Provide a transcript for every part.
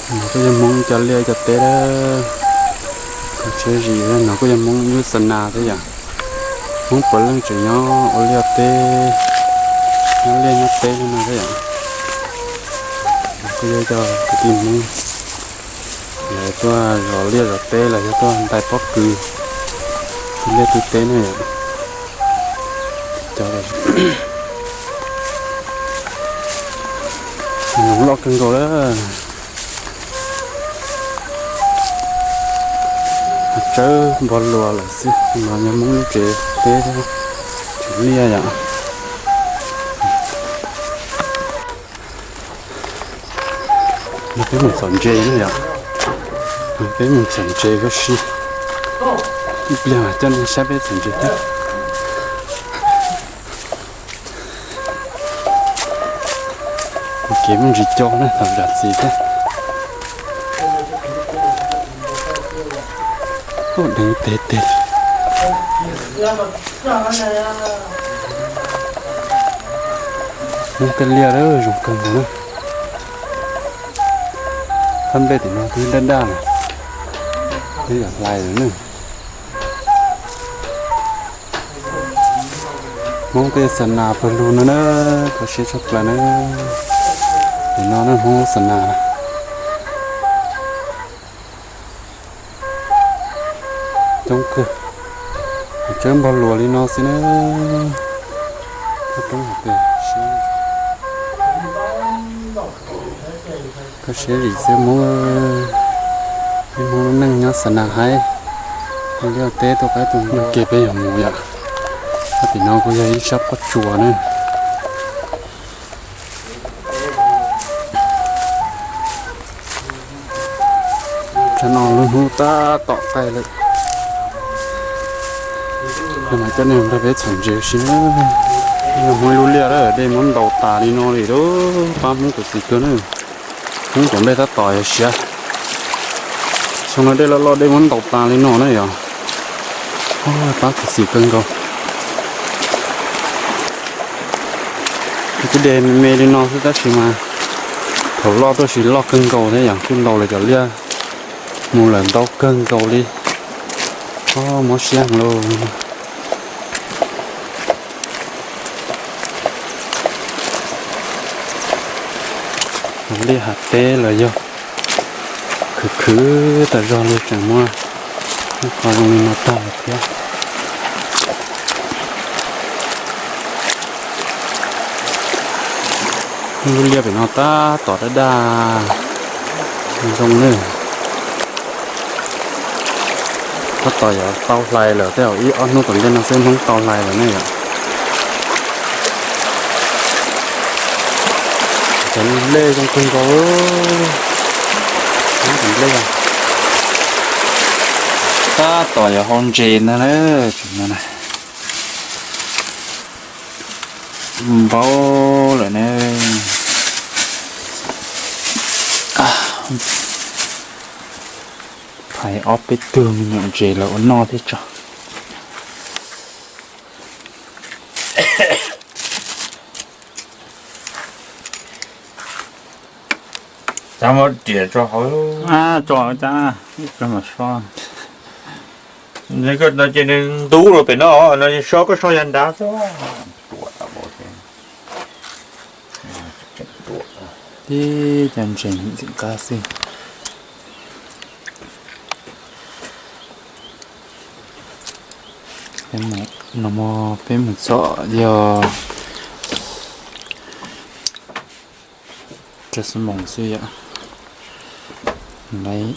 No kuj yog Hmoob cov liaj cov teb lawm. Kuv tsheb zis no kuj yog Hmoob lub xa nas thiab yom. Hmoob puav leej tseem nyob ua liaj teb, nyob liaj nyob teb li no thiab yom. Kuj yog cov kwv tij Hmoob tuaj zov liaj zov teb los yog tuaj ntais pob kws, tu liaj tu teb ne yom. Cov loj kawg nkaus lawm. Tsawb npog luas lawm xwb, no yog Hmoob lub tsev teb, tsev liaj yom. No peb mus txhom ntses na yom. Peb mus txhom ntses koj si. Ib pliag mas coj nej saib peb txhom ntses thiab. Kuv kev muaj ntsis co na, thaum zam txim thiab. Deev teg teg. Hmoob tej liaj zoo kawg nkaus na. Qab nplej tim no twb daj daj lawm, twb yam hlais lawm na. Hmoob tej xa nas pawg lug no na, kho siab tshaj plaws na. Tim no na Hmoob lub xa nas na. Coob kawg, tsawb npog luas li no xwb na. Roob hais tias siab, koj siab zim xwb Hmoob. Peb Hmoob lub neej nyob xa nas haib, ua liaj teb tuaj qaib tuaj nplooj. Ua ke peb yuav mus yom. Tim no kuj yog ib sab pob tsuas na. Tsam no lub hnub tab tom qaij lawm, mas coj nej nrog peb txhom ntses ua si na. Muaj ib lub liaj dej muab ntaus tas li no li lauj, pab Hmoob khuv xim kawg na. Hmoob tom ntej tab tom yog siav, xyoo no dej loj loj dej muab ntaus tas li no na yom. Pab khuv xim kawg nkaus. Tej dej me me li no xwb tab sis mas thaum loj tuaj sis loj kawg nkaus thiab yom, kuj ntaus lawv cov liaj mus lawm ntau kawg nkaus li. Mob siab heev lauj. Liaj hav teb los yog khwv khwv tas zog li, tseem muaj qhov zoo li no tag thiab. Lub liaj pem no tab tom daj daj zoo ne. Tab tom yuav tau hlais lawm, tej zaum ib ob hnub tom ntej no xwb Hmoob tau hlais lawm ne yom. Cov nplej zoo kawg nkaus. Tab tom yuav hau ntses ntag na. Npau lawm ne. Phais ob peb tug me nyuam ntses los ua noj thiab tso. Cab muab riam tso hauv. Tso cab, ib pliag mam so. Ces nws ntub rau pem no, no so koj so yav nrad xwb. Tib co ntses ntxim qab xwb. No peb mus txhom yog rau xab moos xwb yom. Lawv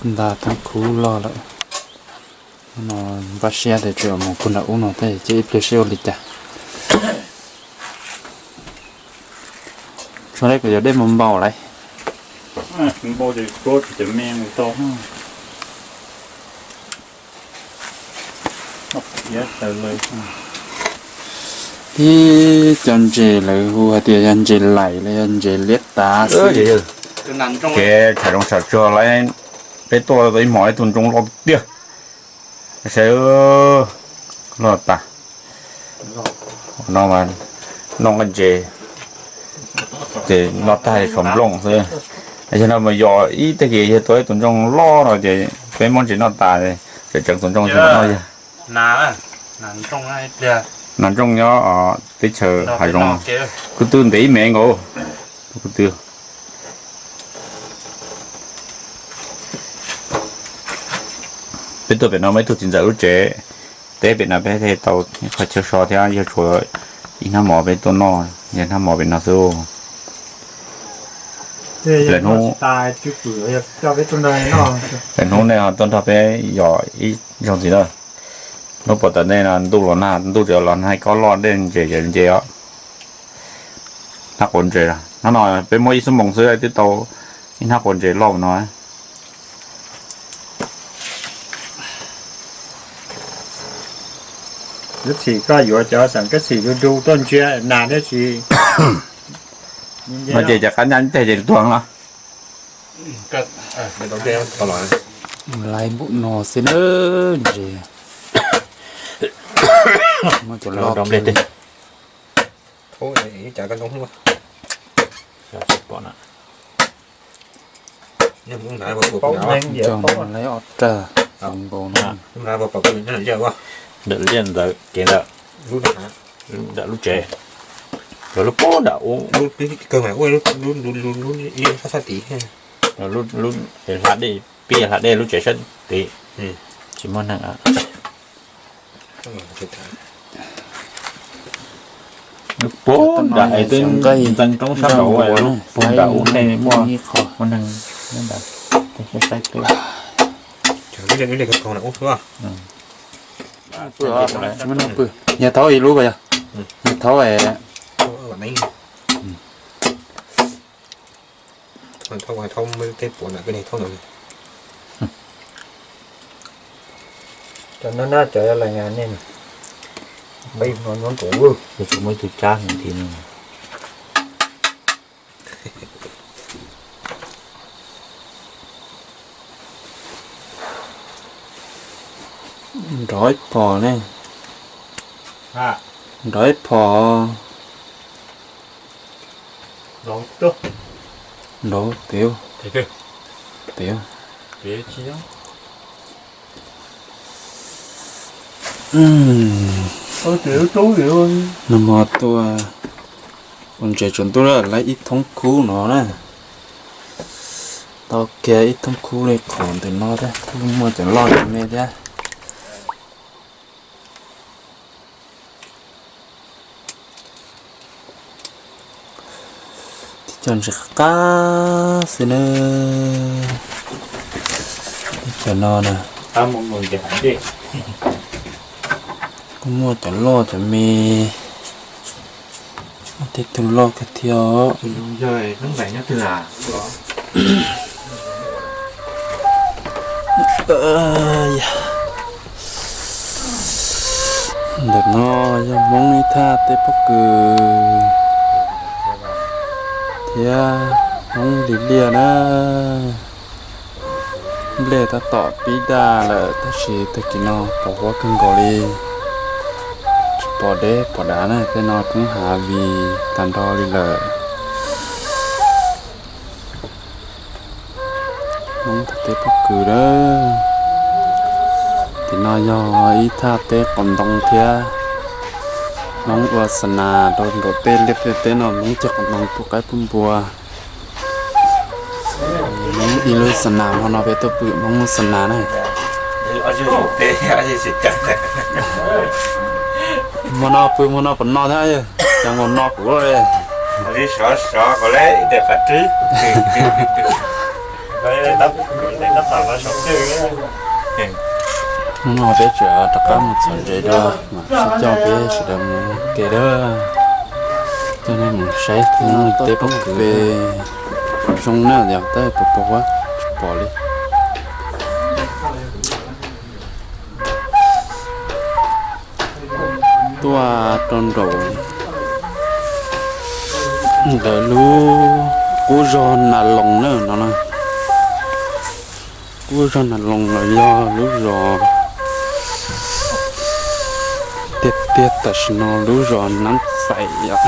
nta thoob khub loj lawm. No npaj siab tias tseem mus puag nram ub no thiab, ces ib pliag seb ua li cas. Tshuav li kuv yog dej mus npaum lawm. Tib co ntses lawv hu hais tias yog ntses laim los yog ntses liab tav xwb. Kev tsham zoov tsham tsuag lawm, peb tuaj tau ib hmos ib tug ntsoog loj tiag. Saib loj tas. No mas noj ntses ces noj tag li tshuav nplooj xwb. Yog no mus yos ib tag kis yog tua ib tus ntsooj loj no ces peb muab ntses noj tas, tseem tseev tus ntsooj xwb mas noj yog. Nas ntsooj nyob teb chaws hav zoov, kuv twb ntev ib me nkaus, kuv twb. Peb tuaj pem no muaj ib tug txiv ntxawm lub tsev, teb pem no peb thiaj tau qhov chaw so thiab, yog tshuav ib hnab mov peb tuaj noj, yog hnab mov pem no xwb. Lawm hnub, lawm hnub nej ho tuaj nrog peb yos ib zaug ntxiv na. Hnub puas tas nej no ntuj los nag, ntuj tseem los nag, kob loj dej ntses tseem nce os. Hnab quav ntses, hnub no peb muab ib xuab moos xwb twb tau ib hnab quav ntses loj no. Lub txim koj yuav cov xeem kab xim du du tuaj ntsia nas thiab tsis. No ces cov qab nyab teg ces tuag no. Laiv npaum no xwb na, ntses muaj cov loj. Coj laiv ob rawg nkaus no. Ntawm liaj ntawd kev ntawd, ntawm lub tsev, lub pob nram ub, lub hla dej, pib hla dej lub tsev sab tid, tsis muaj neeg. Lub pob nram es twb ntxeev roob sab nraud, lub pob nram ub tej muaj, muaj neeg ntawd, saib peb. Yog thaub ib lub yog, yog thaub. Cov no na cov yog lais nej, peb no nyob nraud, yog tsis muaj ib tug tsab ntxiv no. Nrov ib phom ne, nrov ib phom. Nrov tiag, tiag. Nag hmo tuaj ua ntses tsaus ntuj lawm, laiv ib thoob khub no na. Tau kiag ib thoob khub li qhov ntawm no thiab, kuj muaj cov loj cov me thiab. Tib co ntses qab qab xwb na. Tib co no na, kuj muaj cov loj cov me, muaj tej tug loj kawg thiab. Ntawm no yog Hmoob ib thaj teb pob kws thiab Hmoob li liaj na. Nplej tab tom pib daj lawm tab sis tag kis no pos huab kawg nkaus li, tsis pom deb pom dav na, tej no roob hav vim tag nrho li lawm. Hmoob thaj teb pob kws na. Tim no yog ib thaj teb qos ntoo thiab. Hmoob ua xa nas rau nraum tej liaj tej teb no, Hmoob cog qos ntoo pub qaib pub npua. Hmoob ib lub xa nas, hmo no peb tuaj pw Hmoob lub xa nas na. Hmo no pw hmo no puas no thiab, cas nkaus no kuv li. Hnub no peb tseem rov qab mus txhom ntses dua, mam sib coj peb sawv daws mus ke dab. Coj nej mus saib Hmoob teb pob kws zoo na, yog tab pos pos huab tsis pom li. Tuaj rau nraum ntawm lub qub zos Nas Loos na no na. Qub zos Nas Loos los yog lub zos tiag tiag tam sim no lub zos Nab Xais yom.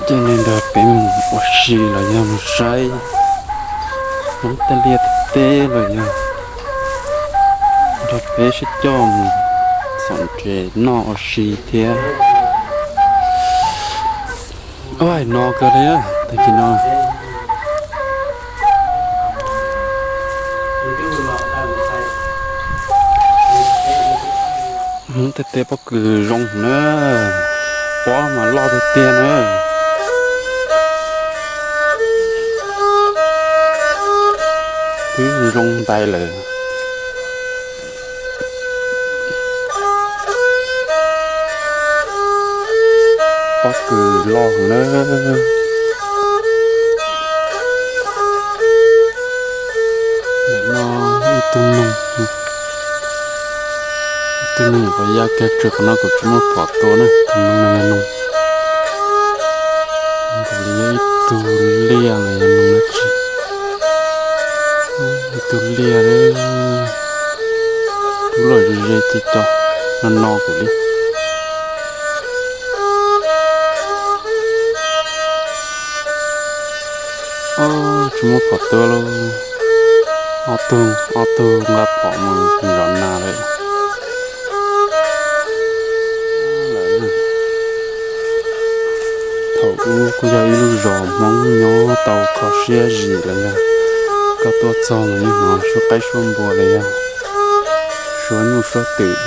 Ces nej nrog peb mus ua si los yog mus saib Hmoob tej liaj tej teb los yog nrog peb sib coj mus txhom ntses noj ua si thiab. Ua no kawg li, tag kis no Hmoob tej teb pob kws zoo na, pob mas loj tiag tiag na. Twb zoo ntais lawm. Pob kws loj heev na. Ntawm no ib tug noog, ib tug noog qhov ya kiag tsuas qhov no kuv tsis muaj phom tua na, tus noog no yog noog, nkaus li ib tug liaj los yog noog dab tsi. Ib tug liaj, tub loj ze ze ces cov no no kuv li. Tsis muaj phom tua lauj. Ob tug, ob tug nqa phom mus zov nas lawm. Thaum ub kuj yog ib lub zos Hmoob nyob tau kho siab zim los yog koj tuaj txog mas yeej hnov suab qaib suab npua los yog suab nyuj suab twm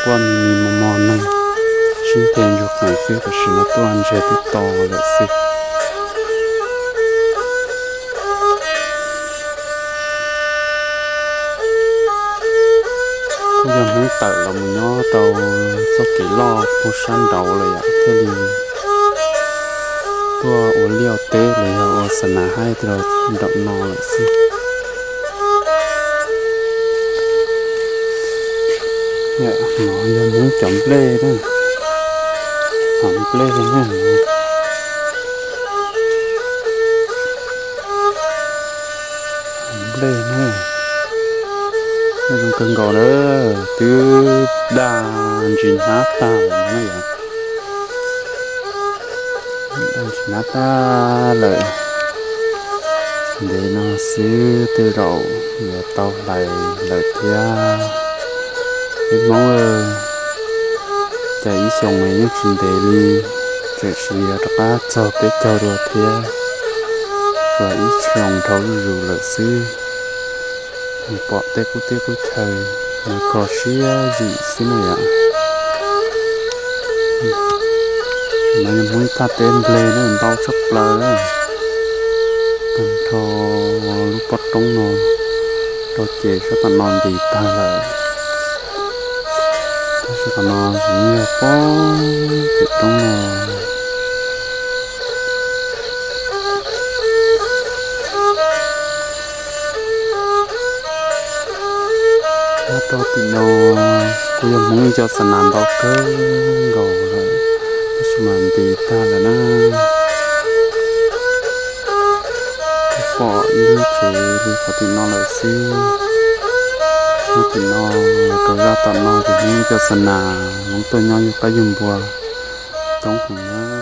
quaj mi mi mos mos neeg sib nte ntsuag qees xwb, tam sim no tuaj ntseg twb to lawm xwb. Kuj yog Hmoob tawm los mus nyob rau txoj kev loj puag sab nraud lawm yom, thiaj li tuaj ua liaj ua teb los yog ua xa nas haib rau nraum no lawm xwb. No yog Hmoob cov nplej na, cov nplej na, nplej na, zoo kawg nkaus na, twb daj ntsis hnab tag lawm na yom. Daj ntsis hnab tag lawm, ntev no xwb tej zaum yuav tau hlais lawm thiab. Peb Hmoob cas ib xyoos yeej tsis ntev li, tseem tsis yuav rov qab txog peb caug dua thiab, tsuas ib xyoos dhau zuj zus lawm xwb. Mus pom tej qub teb qub chaw, mus kho siab zim xwb na yom. No yog Hmoob ib thaj teb nplej na, ntau tshaj plaws, tag nrho lub pob roob no rau ces sab tom no ntis tag lawm. Tab sis qhov no kuj yog pob pem roob no. Nyob rau tim no kuj yog Hmoob ib co xa nas ntau kawg nkaus lawm, tab sis mas ntis tag lawm na. Kuj pom ib lub tsev li qhov tim no lawm xwb. Nyob tim no rau zaj tom no ces Hmoob ib co xa nas Hmoob tuaj nyob yug qaib yug npua coob heev na.